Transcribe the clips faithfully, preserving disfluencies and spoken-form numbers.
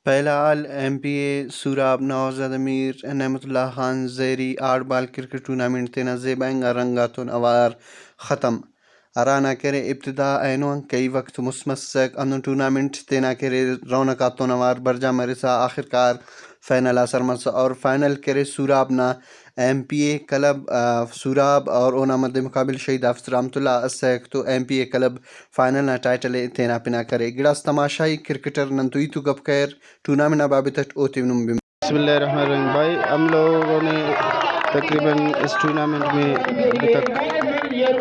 پہلا hall M P اے سوراب نوزاد امیر نعمت اللہ خان زہری آڑ بال کرکٹ ٹورنامنٹ تینا زیبا انگا رنگ آتون اوار ختم۔ ہرانا کہ ارے ابتدا اینو آن کئی وخت مست مسک، ہندن ٹورنامنٹ تینا کہ ارے رونق آتون اوار برجا مرسا آخر کار فائنل آ سر مسا اور فائنل کہ ارے سوراب نا ایم پی اے کلب، آ، سوراب اور اونا مد مقابل شہید حافظ رحمت اللہ اسک تو ایم پی اے کلب فائنل نا ٹائٹل ءِ تینا پنا کرے۔ گڑاس تماشائی کرکٹر نن تو ای تو گپ کریر، ٹورنامنٹ نا بابت اٹ اوتے نم بن۔ بسم اللہ الرحمن الرحیم۔ بھائی، ہم لوگوں نے تقریباً اس ٹورنامنٹ میں ابھی تک،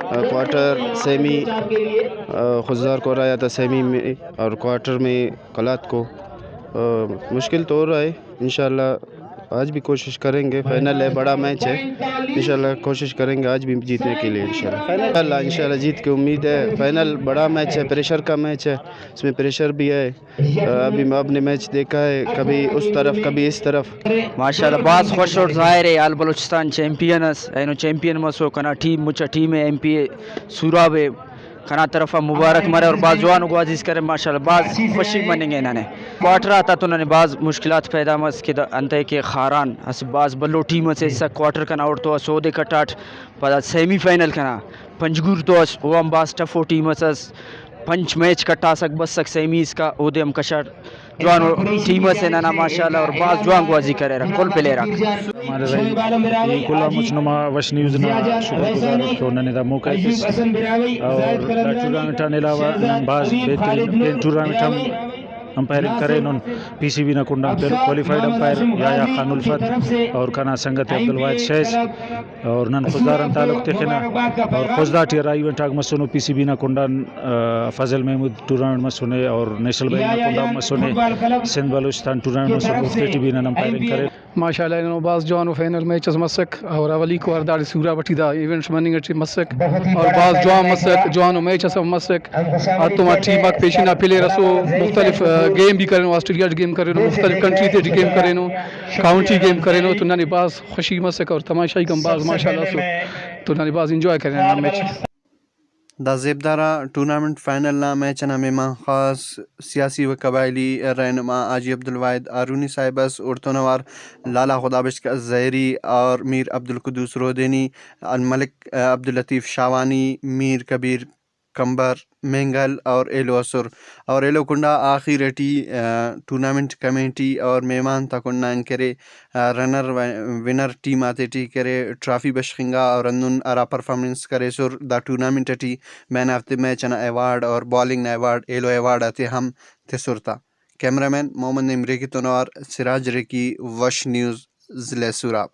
آ، کوارٹر، سیمی، آ، خضدار کو ہرایا تھا سیمی میں اور کوارٹر میں قلات کو۔ آ، مشکل تو ہو رہا ہے، انشاءاللہ آج بھی کوشش کریں گے، فائنل ہے، بڑا میچ ہے، انشاءاللہ کوشش کریں گے آج بھی جیتنے کے لیے انشاءاللہ۔ انشاءاللہ، انشاءاللہ جیت کے امید ہے۔ فائنل بڑا میچ ہے، پریشر کا میچ ہے، اس میں پریشر بھی ہے۔ ابھی میں اپنے میچ دیکھا ہے، کبھی اس طرف، کبھی اس طرف۔ ماشاءاللہ، بھاز خوش اٹ۔ ظاہر ہے، آل بلوچستان چیمپئن ئس، اینو چیمپئن مسو، کنا ٹیم، مچا ٹیم اے، ایم پی اے سوراب اے۔ کنا طرف آ مبارک مرے اور بھاز جوانو گوازی اس کرے، ماشاءاللہ بھاز خوشی مننگ ءِ ننے۔ کوارٹر آتا تو ننے بھاز مشکلات پیدا مس کہ دا انتئے کہ خاران اسہ بھاز بھلو ٹیم اسے، اسہ کوارٹر کنا اوڑتو اسہ اودے کٹاٹ، پدا سیمی فائنل کنا پنجگور تو اس، او ہم بھاز ٹفو ٹیم اس ئس، پنچ میچ کٹاسک بسک سیمی اسکا، اودے ہم کشاٹ۔ جوانو ٹیم اسے ننا ماشاءاللہ اور بھاز جوان گوازی کریرہ کل پلیئر آک۔ الرحمن الرحیم۔ ای کل آن مچ نما وش نیوز نا شکر گزار اٹ کہ ننے دا موقع تس اور دا ٹورنامنٹ آن علاوہ نن بھاز بہترین پین ٹورنامنٹ ہم امپائرنگ کرینن۔ پی سی بی نا کنڈآن پین کوالیفائیڈ امپائر یحییٰ خان الفت اور کنا سنگت عبدالواحد شیز۔ اور نن خضدار آن تعلق تخنہ اور خضدار ٹی ہرا ایونٹ آک مسنو، پی سی بی نا کنڈآن، آ، فضل محمود ٹورنامنٹ مسنے اور نیشنل بینک نا کنڈآن مسنے، سندھ بلوچستان ٹورنامنٹ مسنے، اوفتے ٹی بھی نن امپائرنگ کرین۔ ماشاءاللہ، اینو بھاز جوانو فائنل میچ اس مسک اور اولیکو وار داڑے سوراب ٹی دا ایونٹ مننگ ٹی مسک اور بھاز جوان مسک، جوانو میچ اس ہم مسک۔ ہڑتوما ٹیم آک پیشن آ پلیئر اسو، مختلف، آ، گیم بھی کرینو، آسٹریلیا ٹی گیم کرینو، مختلف کنٹری تے ٹی گیم کرینو، کاؤنٹی گیم کرینو، تو ننے بھاز خوشی مسک اور تماشائی ہم بھاز ماشاءاللہ اسو، تو ننے بھاز انجوائے کرینہ ہندا میچ۔ دا زیبدار آ ٹورنامنٹ فائنل نا میچ انا مہمان خاص سیاسی و قبائلی رہنما حاجی عبدالواحد ہارونی صاحب ئس، اوڑتون اوار لالا خدابخش زہری اور میر عبدالقدوس رودینی، الملک عبداللطیف شاہوانی، میر کبیر کمبر، مینگل اور ایلو ئسر۔ اور ایلو کنڈا آخر ٹی، آ، ٹورنامنٹ کمیٹی اور مہمان تا کنڈآن کہ ارے، آ، رنر و ونر ٹیم آتے ٹی کہ ارے ٹرافی بشخنگا اور ہندن ہرا پرفارمنس کریسر دا ٹورنامنٹ ٹی مین آف دی میچ انا ایوارڈ اور بالنگ نا ایوارڈ، ایلو ایوارڈ آتے ہم تسر تا۔ کیمرہ مین محمد نعیم ریکی تون اوار سراج ریکی، وش نیوز، ضلع سوراب۔